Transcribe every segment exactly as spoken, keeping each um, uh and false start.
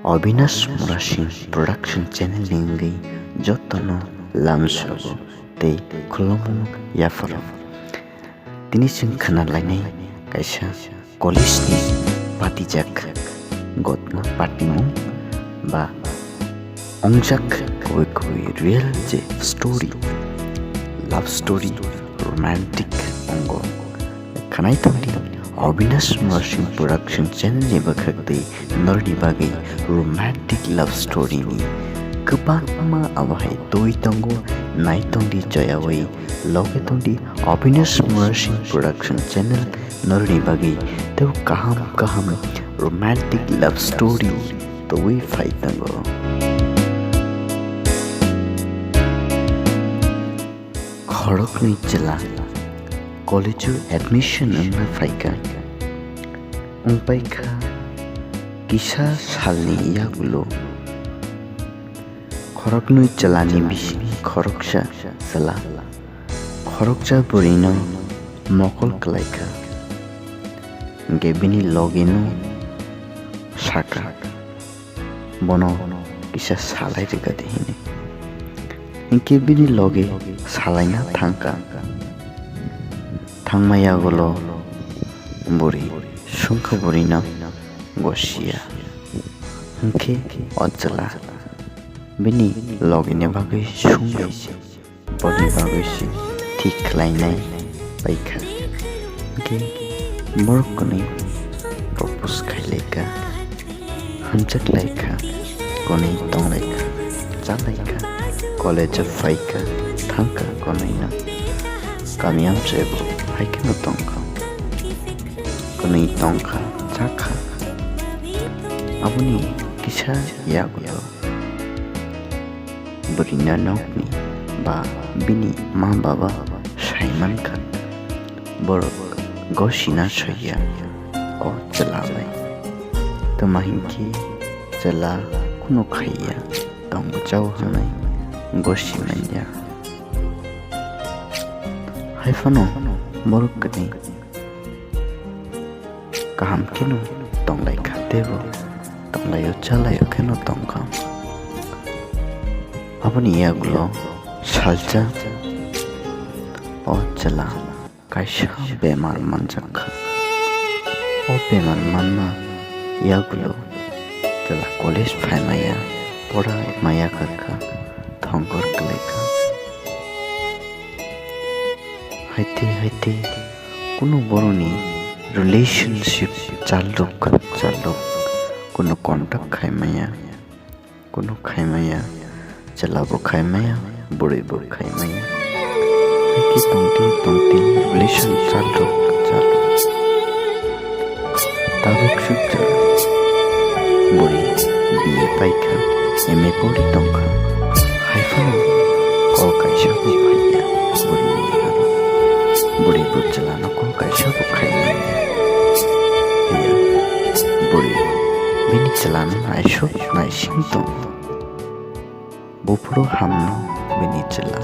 Avinash Murasing Production Channel ni wngwi jotono lamsogo tei khulumung yapharo. Tini chwng khna lainai kaisa college ni patijak gotna patimung ba ongjak kubui kubui real je story, love story, romantic ongo. Khanai tongdi Avinash Murasing Production Channel ni bwkhak tei norni bagwi romantic love story ni kwbangma abo hai twi tongo, nai tongdi joyawi loge tongdi Avinash Murasing Production Channel norni bagwi tei kaham kaham romantic love story twi phai tongo. Khoroknwi chwla college-o admission wngna phaikha. Wngpaikha kisa salni yagulo khoroknwi chwlani bising khoroksa chwla khoroksa bwrwino mokol kwlaikha. Hwnkhe bini logino sakha, bono kisa salai rwgadi hwnwi. Hinkhe bini loge salaina thangkha. Thangma yagulo bwrwi sungkha bwrwino gosiya. Hinkhe o chwla bini logeni bagwi sunglaisi. Boni bagwi se thik khlainai paikha. Hinkhe borok kwnwi propose khailaikha, hamjaklaikha, kwnwi tonglaikha, chalaikha, college-o phaikha, thangkha kwnwino. Kami amchaibo haikheno tongkha, kwnwi tongkha, chakha. Aboni kisa yagulo bwrwino nokni ba bini ma baba saimankha, borok gosina soiya o chwla bai. Tamo hinkhe chwla kunu khaiya, tongbo chao hwnwi gosi manya. Haiphano borok kwnwi kaham kheno tonglaikha teibo tonglaio chalaio kheno tongkha. Aboni yagulo salsa o chwla kaisa bemar manjakha. O bemar manma yagulo chwla college phaimaya, porai maya kakha, thongkor kwlaikha. Haite haite kunu boroni relationship chalrok chalrok kunu contact khaimaya, kunu khaimaya, chwla bo khaimaya, bwrwi bo khaimaya. Haikhe tongtwi tongtwi relation chalrok chalrok. Tabuk sukjak bwrwi B A paikha, M A pori tongkha. Haiphano kol kaisa bo phaiya bwrwini aro. Bwrwi bo chwlano kol kaisa bo khaimanya. Phiya bwrwi bini chwlano naisuk naising tongo. Buphuru hamno bini chwla.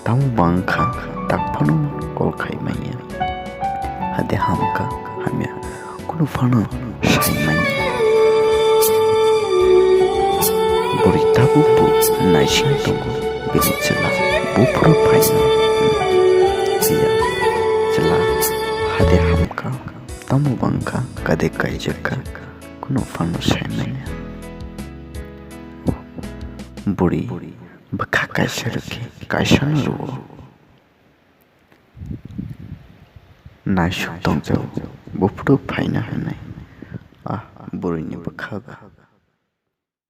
Tamo bangkha tak phano kol khai manya. Hade hamkha hamya kunu phano sai manya. Bwrwi tabukbo naising tongo bini chwla buphuru phaino. Phiya chwla hade hamkha tamo bangkha kade kaijakha kunu phano sai manya. Bwrwi bwkha kaisa rwkhe kaisano rwo. Naisuk tongjago, buphuru phaina hwnwi. Ah, bwrwini bwkha.